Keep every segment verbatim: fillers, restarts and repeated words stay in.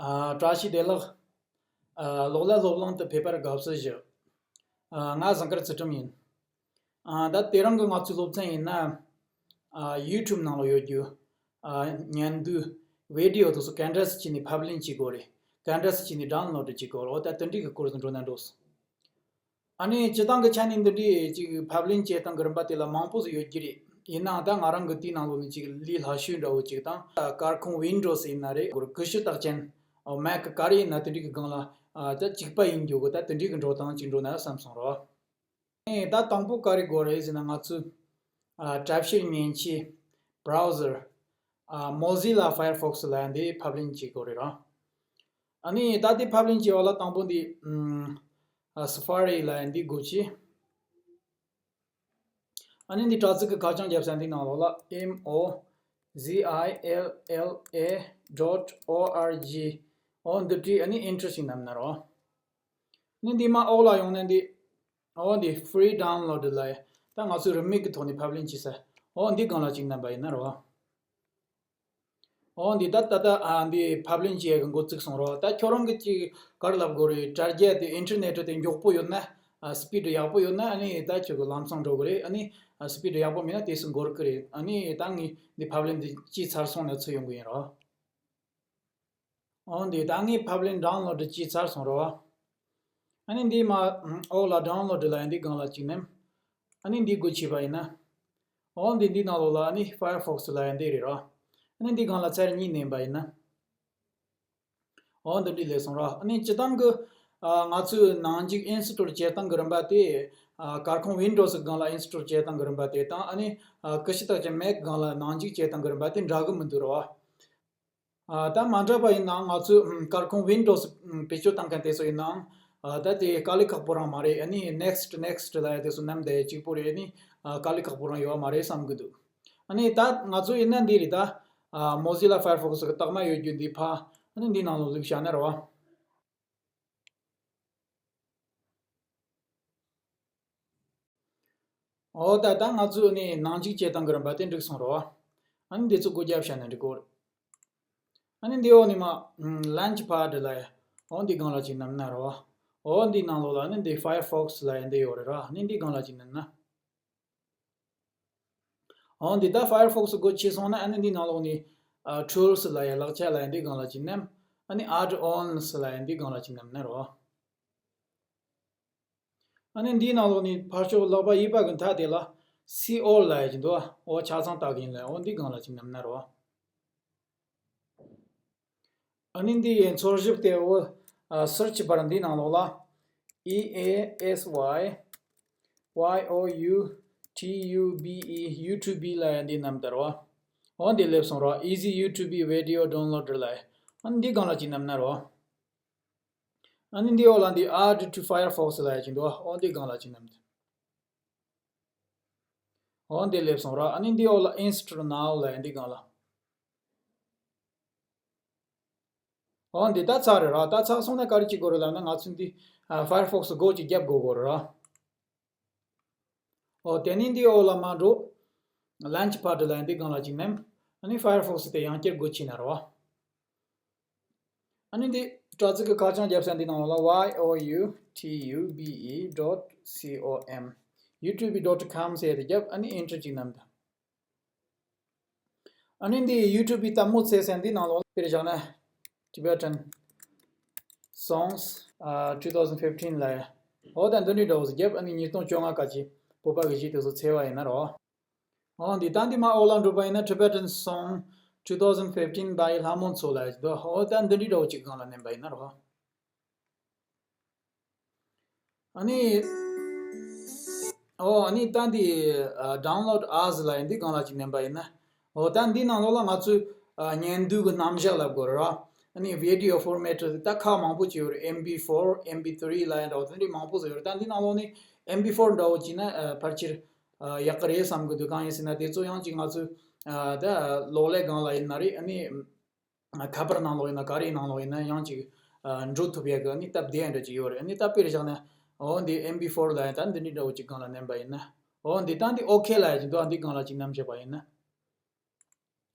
ཨ། བཀྲ་ཤིས་བདེ་ལེགས། ཨ། ཀློག་ཀླད་སློབ་གླིང་དུ་ཕེབས་པར་དགའ་བསུ་ཞུ། ཨ། ང་ཟངས་དཀར་ཚུལ་ཁྲིམས་ཡིན། ཨ། ད་དེ་རིང་གི་ང་ཚོའི་སློབ་ཚན་ཡིན་ན། ཨ། ཡུ་ཊུབ་ནང་ལ་ཡོད་རྒྱུ། ཨ། བརྙན་ཟློས། བི་ཌི་ཡོ་དེ་ཚོ་ག་འདྲ་སེ་བྱས་ནས་ཕབ་ལེན་བྱེད་དགོས་རེད། ག་འདྲ་སེ་བྱས་ནས་ཌའུན་ལོཌ་བྱེད་དགོས་རེད། འོ་ད་དེ་འདྲའི་གི་སྐོར་དུ་འགྲོ་ན་འགྲོ་སོང་། ཨ་ནི་སྤྱིར་བཏང་གི་ཆ་ནས་འདི་འདྲའི་ཅིག་ཕབ་ལེན་བྱེད་སྟངས་ཀྱི་རིམ་པ་དེ་ལ་མང་པོ་ཞིག་ཡོད་ཀྱི་རེད། ཡིན་ནའང་ད་ང་རང་གི་དེའི་ནང་ལོགས་ནས་ཅིག་ལས་སླ་ཤོས་འདྲ་བོ་ཅིག་དང་། སྐར་ཁུང་ཝིན་ཌོ་སི་ཡིན་ན་རེད། སྒོར་ཀི་ཤུ་རྟགས་ཅན། ཨོ། མེག་ག་རེ་ཡིན་ན་དེ་འདྲའི་གི་སྒང་ལ། ཨ། ད་གཅིག་པ་ཡིན་རྒྱུ་གི་ད་དེ་འདྲའི་གི་འགྲོ་སྟངས་ཅིག་འགྲོ་ན་བསམ་སོང་རོ། ཨ་ནི་ད་དང་པོ་ག་རེ་དགོས་རེད་ཟེར་ན། ང་ཚོས། ཨ། དྲ་བཤེར་མཉེན་ཆས། བྷ་རའུ་ཟར། ཨ། མོ་ཟི་ལ་ཕ་ཡར་ཕོག་སི་ལབ་ཡ་འདི་ཕབ་ལེན་བྱེད་དགོས་རེད་ར། ཨ་ནི་ད་དེ་ཕབ་ལེན་བྱེད་པ་ལ་དང་པོ་འདི། ཨ། སེ་ཕ་རི་ལབ་ཡ་འདི་སྒོ་ཕྱེ། ཨ་ནི་འདི་དྲ་ཚིགས་ཀྱི་ཁ་བྱང་རྒྱབ་ས་འདི་ནང་ལོགས་ལ་M O Z I L L A dot O R G འོ་འདི་བྲིས། ཨ་ནི་ཨེན་ཊར་ཞིག་མནན་ན་རོ། ཨ་ནི་འདི་མར་འོག་ལ་ཡོང་ན་འདི། འོ་འདི་ཕི་རི་ཌའུན་ལོཌ་ལབ་ཡ། ད་ང་ཚོས་རིན་མེད་ཀྱི་ཐོག་ནས་ཕབ་ལེན་བྱེད་ས། འོ་འདི་སྒང་ལ་ཅིག་མནན་པ་ཡིན་ན་རོ། འོ་འདི་ད་ད་ད། ཨ། འདི་ཕབ་ལེན་བྱེད་ཡ་གི་འགོ་བཙུགས་སོང་རོ། ད་ཁྱོད་རང་གི་ཅིག་ག་རེ་ལབ་དགོས་རེད། དྲ་རྒྱ་དེ་ཨིན་ཊར་ནེཊ་དེ་མགྱོགས་པོ་ཡོད་ན། ཨ། སི་པིཌ་ཡག་པོ་ཡོད་ན་ཨ་ནི་ད་ཁྱོད་ཀྱི་ལམ་སང་འགྲོ་གི་རེད། ཨ་ནི། ཨ། སི་པིཌ་ཡག་པོ་མེད་ན་དེ་སུ་འགོར་གི་རེད། ཨ་ནི་ད་ངས་འདི་ཕབ་ལེན་འདི་བྱས་ཚར་སོང་ན་ཚུར་ཡོང་གི་ཡིན་རོ། འོ་འདི་ད་ངས་ཕབ་ལེན་ཌའུན་ལོཌ་བྱས་ཚར་སོང་རོ། ཨ་ནི་འདི་མར་འོག་ལ་ཌའུན་ལོཌ་ལབ་ཡ་འདི་སྒང་ལ་ཅིག་མནན། ཨ་ནི་འདི་སྒོ་ཕྱེ་བ་ཡིན་ན། འོ་འདི་འདི་ནང་ལོགས་ལ་ཨ་ནི་ཕ་ཡར་ཕོག་སི་ལབ་ཡ་འདི་རེད་རོ། ཨ་ནི་འདི་སྒང་ལ་ཚར་གཉིས་མནན་པ་ཡིན་ན། འོ་འདི་འདྲ་སླེབས་སོང་རོ། ཨ་ནི་སྤྱིར་བཏང་གི། ཨ། ང་ཚོས་ནང་འཇུག་ཨིན་སི་ཊོལ་བྱེད་སྟངས་ཀྱི་རིམ་པ་དེ། ཨ། སྐར་ཁུང་ཝིན་ཌོ་སི་སྒང་ལ་ཨིན་སི་ཊོལ་བྱེད་སྟངས་ཀྱི་རིམ་པ་དེ་དང་། ཨ་ནི། ཨ། ཀི་ཤུ་རྟགས་ཅན་མེག་སྒང་ལ་ནང་འཇུག་བྱེད་སྟངས་ཀྱི་རིམ་པ་དེ་འདྲ་གི་མི་འདུག་རོ། ཨ། ད་མ་འདྲ་བ་ཡིན་ནའང་ང་ཚོས། ཨམ། སྐར་ཁུང་ཝིན་ཌོ་སི། ཨམ། བེད་སྤྱོད་བཏང་མཁན་དེ་ཚོ་ཡིན་ནའང་། ཨ། ད་དེ་དཀའ་ལས་ཁག་པོ་རང་མ་རེད། ཨ་ནི་ནེག་སི་ཊི་ནེག་སི་ཊི་ལབ་ཡ་དེ་ཚོ་མནན་བསྡད་ཡ་གཅིག་པོ་རེད། ཨ་ནི། ཨ། དཀའ་ལས་ཁག་པོ་རང་ཡོད་པ་མ་རེད་བསམ་གི་འདུག་ཨ་ནི་ད་ང་ཚོ་ཡིན་ན་འདི་རེད་ད། ཨ། མོ་ཟི་ལ་ཕ་ཡར་ཕོག་སི་གི་རྟགས་མ་ཡོད་རྒྱུ་འདི་ཕར། ཨ་ནི་འདི་ནང་ལ་བླུགས་བཞག་ན་རེད་བ། འོ་ད་ད་ང་ཚོས་ནི་ནང་འཇུག་བྱེད་སྟངས་ཀྱི་རིམ་པ་དེ་འགྲིག་སོང་རོ། ཨ་ནི་འདི་ཚོ་སྒོ་རྒྱབ་བྱས་ན་འགྲིག་གོ། ཨ་ནི་འདི་འོག་ནས་མར་ལོན་ཆི་པེཌ་ལབ་ཡ། འོ་འདི་སྒང་ལ་ཅིག་མནན་ན་རོ། འོ་འདི་ནང་ལོགས་ལ་ནི་འདི་ཕ་ཡར་ཕོག་སི་ལབ་ཡ་འདི་ཡོད་རེད་ར། ཨ་ནི་འདི་སྒང་ལ་ཅིག་མནན་ན། འོ་འདི་ད་ཕ་ཡར་ཕོག་སི་སྒོ་ཕྱེ་སོང་ན། ཨ་ནི་འདི་ནང་ལོགས་ནས། ཨ། ཊུལ་སི་ལབ་ཡ། ལག་ཆ་ལབ་ཡ་འདི་སྒང་ལ་ཅིག་མནན། ཨ་ནི་ཨེཌ་ཨོན་སི་ལབ་ཡ་འདི་སྒང་ལ་ཅིག་མནན་ན་རོ། ཨ་ནི་འདིའི་ནང་ལོགས་ནས་ཕར་ཕྱོགས་ལག་པ་གཡས་པ་གི་མཐའ་དེ་ལ་སི་ཨོལ་ལབ་ཡ་ཅིག་འདུག་ཨ། འོ་ཆ་ཚང་ལྟ་གི་ཡིན་ལབ། འོ་འདི་སྒང་ལ་ཅིག་མནན་ན་རོ། ཨ་ནི་འདི་ཡི་འཚོལ་ཞིབ་དེ། འོ། ཨ། སར་ཆི་བར་འདིའི་ནང་ལོགས་ལ་E A S Y Y O U T U B E ཡུ་ཊུབ་ལབ་ཡ་འདི་མནན་ད་རོ། འོ་འདི་སླེབས་སོང་རོ། Easy YouTube video downloader ལབ་ཡ། ཨ་ནི་འདི་སྒང་ལ་ཅིག་མནན་ན་རོ། ཨ་ནི་འདི་འོག་ལ་འདི་Add to Firefox ལབ་ཡ་ཅིག་འདུག་ཨ། འོ་འདི་སྒང་ལ་ཅིག་མནན། འོ་འདི་སླེབས་སོང་ར། ཨ་ནི་འདི་འོག་ལ་Install Now ལབ་ཡ་འདི་སྒང་ལ། འོ་འདི་ད་ཚར་རེད་ར། ད་ཚར་སོང་ན་ག་རེ་བྱེད་དགོས་རེད་ལབ་ན། ང་ཚོས་འདི། ཨ། Firefox སྒོ་ཅིག་རྒྱབ་དགོས་དགོས་རེད་ར། འོ་དེ་ནས་འདི་འོག་ལ་མར་འགྲོ། ལོན་ཆི་པེཌ་ལབ་ཡ་འདི་སྒང་ལ་ཅིག་མནན། ཨ་ནི་Firefox དེ་ཡང་བསྐྱར་སྒོ་ཕྱེ་ན་རོ། ཨ་ནི་འདི་དྲ་ཚིགས་ཀྱི་ཁ་བྱང་རྒྱབ་ས་འདི་ནང་ལ་Y O U T U B E dot com YouTube dot com ཟེར་ཡ་དེ་རྒྱབ། ཨ་ནི་Enter ཅིག་མནན་དང་། ཨ་ནི་འདི་ཡུ་ཊུབ་པའི་ལྟད་མོ་བཙལ་ས་འདི་ནང་ལོགས། དཔེར་བཞག་ན་Tibetan Songs ཨ། two thousand fifteen ལབ་ཡ། འོ་ད་འདི་འདྲའི་འདྲ་བོ་ཞིག་རྒྱབ། ཨ་ནི་ཉིས་སྟོང་བཅོ་ལྔ་སྐབས་ཀྱི་བོད་པ་གི་གཞས་དེ་ཚོ་འཚོལ་བ་ཡིན་ན་རོ། འོ་འདི་ད་འདི་མར་འོག་ལ་འགྲོ་པ་ཡིན་ན། Tibetan Song two thousand fifteen by ལྷ་མོ་མཚོ་ལབ་ཡ་ཞིག་འདུག་འོ་ད་འདི་འདྲའི་འདྲ་བོ་ཅིག་སྒང་ལ་མནན་པ་ཡིན་ན་རོ། ཨ་ནི། འོ་ཨ་ནི་ད་འདི། ཨ། Download As ལབ་ཡ་འདི་སྒང་ལ་ཅིག་མནན་པ་ཡིན་ན། འོ་ད་འདི་ནང་ལོགས་ལ་ང་ཚོས། ཨ། བརྙན་ཟློས་ཀྱི་རྣམ་གཞག་ལབ་དགོས་རེད་ར། ཨ་ནི་video format ད་ཁག་མང་པོ་ཅིག་ཡོད་རེད། M P four, M P three ལབ་ཡ་འདྲ་བོ་དེ་འདྲའི་མང་པོ་ཟིག་ཡོད་རེད། ད་འདི་ནང་ལོགས་ནས་M P four འདྲ་བོ་བྱས་ན། ཨ། ཕལ་ཆེར། ཨ། ཡག་གི་རེད་བསམ་གི་འདུག་གང་ཡིན་ཟེར་ན་དེ་ཚོ་ཡང་ཅིག་ང་ཚོས། ཨ། ད་གློག་ཀླད་སྒང་ལ་ཡིན་ན་རེད། ཨ་ནི། ཁ་པར་ནང་ལོགས་ཡིན་ན། ག་རེའི་ནང་ལོགས་ཡིན་ན་ཡང་ཅིག་ཨ། འགྲོ་ཐུབ་ཡ་གི་ཨ་ནི་སྟབས་བདེ་ཡ་འདྲ་ཅིག་ཡོད་རེད། ཨ་ནི་ད་དཔེར་བཞག་ན། འོ་འདི་M P four ལབ་ཡ་ད་འདི་འདྲའི་འདྲ་བོ་ཅིག་སྒང་ལ་མནན་པ་ཡིན་ན། འོ་འདི་ད་འདི་OK ལབ་ཡ་ཅིག་འདུག་འདི་སྒང་ལ་ཅིག་མནན་བྱས་པ་ཡིན་ན།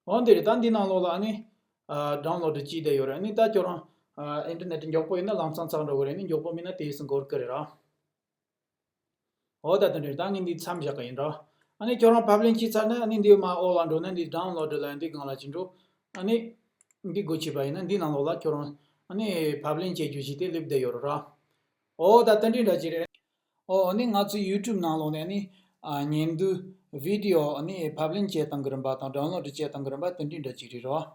འོ་འདི་རེད། ད་འདི་ནང་ལོགས་ལ་ཨ་ནི། ཨ། Download བྱས་བསྡད་ཡོད་རེད། ཨ་ནི་ད་ཁྱོད་རང་ ཨ་ཨིན་ཊར་ནེཊ་མགྱོགས་པོ་ཡིན་ན་ལམ་སང་ཚར་འགྲོ་གི་རེད། ནི་མགྱོགས་པོ་མིན་ན་དེ་སུ་འགོར་གི་རེད་ར། འོ་ད་དེ་འདྲ་ད་ངས་འདི་མཚམས་བཞག་གི་ཡིན་ར། ཨ་ནི་ཁྱོད་རང་ཕབ་ལེན་བྱས་ཚར་ན་ཨ་ནི་འདི་མ་འོག་ལ་འགྲོ་ན་འདི་ཌའུན་ལོ་ཌི་ལ་འདི་སྒང་ལ་ཅིག་འགྲོ། ཨ་ནི་འདི་སྒོ་ཕྱེ་བ་ཡིན་ན་འདི་ནང་ལོགས་ལ་ཁྱོད་རང་ཨ་ནི་ཕབ་ལེན་བྱེད་རྒྱུ་ཞིག་དེ་སླེབས་བསྡད་ཡོད་ར། འོ་ད་དེ་འདྲ་འདྲ་ཅིག་རེད། འོ་ཨ་ནི་ང་ཚོའི་ཡུ་ཊུབ་ནང་ལོགས་ནས་ཨ་ནི་ཨ་བརྙན་ཟློས་བི་ཌི་ཡོ་ཨ་ནི་ཕབ་ལེན་བྱེད་སྟངས་ཀྱི་རིམ་པ་དང་ཌའུན་ལོ་ཌི་བྱེད་སྟངས་ཀྱི་རིམ་པ་དེ་འདྲ་འདྲ་ཅིག་རེད་ར།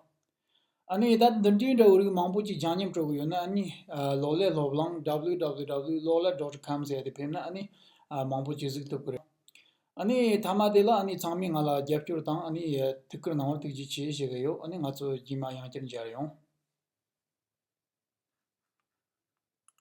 ཨ་ནི་ད་འདི་འདྲའི་འདྲ་བོ་རིགས་མང་པོ་ཅིག་སྦྱང་མཉམ་འགྲོ་གི་ཡོད་ན། ཨ་ནི་ཨ་གློག་ཀླད་སློབ་གླིང་W W W lola dot com ཟེར་ཡ་དེ་ཕེབས་ན་ཨ་ནི་ཨ་མང་པོ་ཅིག་གཟིགས་ཐུབ་ཀྱི་རེད། ཨ་ནི་མཐའ་མ་དེ་ལ་ཨ་ནི་ཚང་མས་ང་ལ་རྒྱབ་སྐྱོར་དང་ཨ་ནི་ཐུགས་ཁུར་གནང་བར་ཐུགས་རྗེ་ཆེ་ཞུ་གི་ཡོད། ཨ་ནི་ང་ཚོ་རྗེས་མ་ཡང་བསྐྱར་མཇལ་ཡོང་།